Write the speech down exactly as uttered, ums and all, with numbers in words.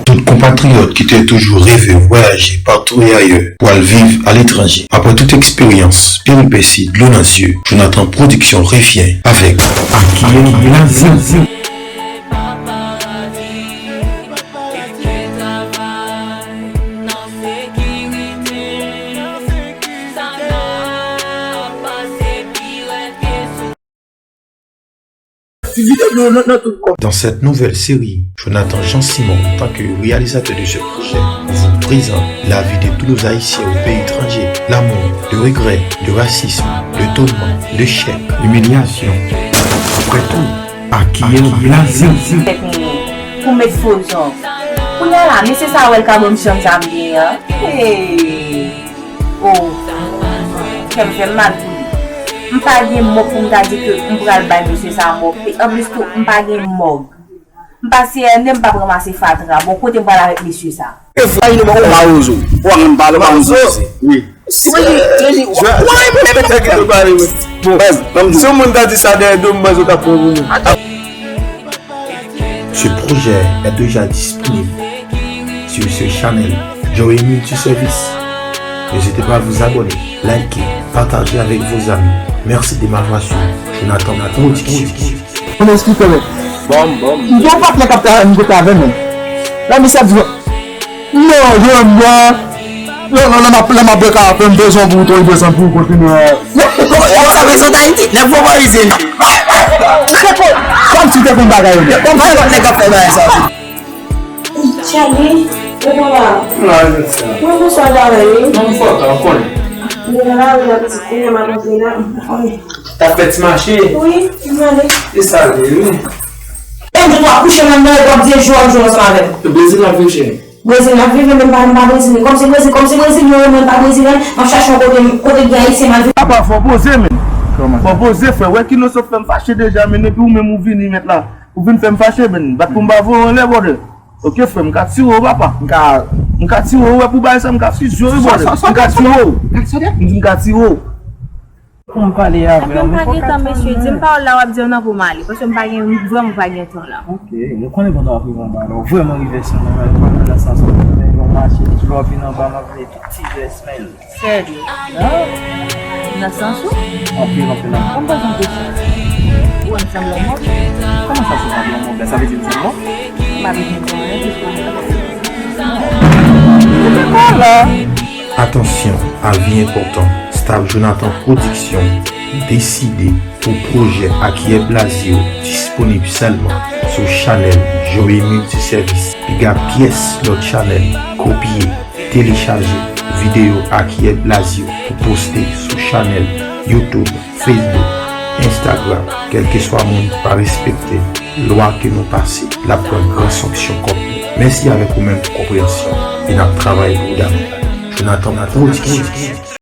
Tout konpatriyòt ki te toujou reve vwayaje partout et ailleurs pou al viv aletranje, apre tout eksperyans, peripesi, dlo nan zye, Jonathan Production revyen avèk Akiyè Blaze. Dans cette nouvelle série, Jonathan Jean Simon, en tant que réalisateur de ce projet, vous présente la vie de tous nos Haïtiens au pays étranger, l'amour, le regret, le racisme, le tourment, l'échec, l'humiliation. Après tout, à qui est blaze? Pou met fo zon. Kounye a la, mesye sa a wè l ka ban m chanm sa m gen an. Hey! Oh, kè m fè m mal pou li. M pa gen mo pou m ta di ke m pral bay mesye sa a mo. E anplis tou, m pa gen mòg. M pa C N M, m p ap ranmase fatra. Bon, kote m pral avèk mesye sa a? E fwa nou ou mawozo. Ou an pale mawozo. Wi. Si mwen di, mwen di, why mwen mèt tèt ki pale wi. Bon, si yon moun ta di sa dèyè do m, mwen zot ap pran pou mwen. Ce projet est déjà disponible sur ce channel Joey Multiservice. N'hésitez pas à vous abonner, liker, partager avec vos amis. Merci de m'avoir suivi. Jonathan Production. Mwen eksplike mwen. Bon, bon. M gen yon patnè k ap travay, m gen travay menm. La misye ap di, non, jodi a, lè, lè, lè m ap, lè m ap bwè kafe, m bezwen pou tou, bezwen pou kontinye. Yo, yo, sa bezwen Ayiti, nèg fò parize. Ou te kon, kòm si te kon bagay yo. Kòm si nèg ap fè bagay sa. Tchale, e papa. La, je tiens. Mwen bonswa travay, wi. Non, m fò, ta konnen. Mwen la, la, ti kou, m ap antre la. T ap fè ti mache? Wi, m ale. E sa l ye, wi. E m di w ap kouche nan men w, w ap di jou ap jou ansanm avè m. E Brezil l ap viv, cheri? Brezil l ap viv, men m pa, m pa brezilyen. Kòm se Brezil, kòm se Brezil, mwen, mwen pa brezilyen, m ap chache yon kote, kote gen ayisyen m al viv. Apa, fò poze, men. Fò poze, frè. Wè ki leson fè m fache deja, men depi ou menm ou vini mèt la. Ou vin fè m fache, men. Bat pou m pa voye w anlè, brother. Ok, frè, m ka tire w, papa. M ka, m ka tire w, wè, pou bagay sa, m ka fizye w, wi, brother. M ka tire w. M di m ka tire w. Pou m pale avè w, m pa gen tan, mesye. Di m pawòl la, w ap di w nan pou m ale, paske m pa gen, vrèman pa gen tan la. Ok, nou konnen pandan w ap rive anba la, w vrèman rive san nan men, w pa nan sans w ap nan yon mache, epi lè w ap vin anba, m ap vle tout ti jès men. Serye? Nan sans ou? Anpil, anpil, anpil. Ban m poze yon kesyon. Ou wè m sanble yon mòg? Kòman sa, se sanble yon mòg la? Sa vle di m se yon mòg? M pa bezwen di anyen plis pase sa. Ou te pa la. Atansyon, avi enpòtan, staff Jonathan Production deside pou pwojè Akiyè Blaze yo disponib sèlman sou chanèl Joey Multiservice. Piga pyès lòt chanèl, kopye, telechaje videyo Akiyè Blaze yo pou poste sou chanèl YouTube, Facebook, Instagram, kèlkeswa moun pa respekte lwa ke nou pase, l ap pran gran sanksyon kont li. Mèsi avèk ou menm pou konpreyansyon e n ap travay pou w davantaj. Jonathan Production.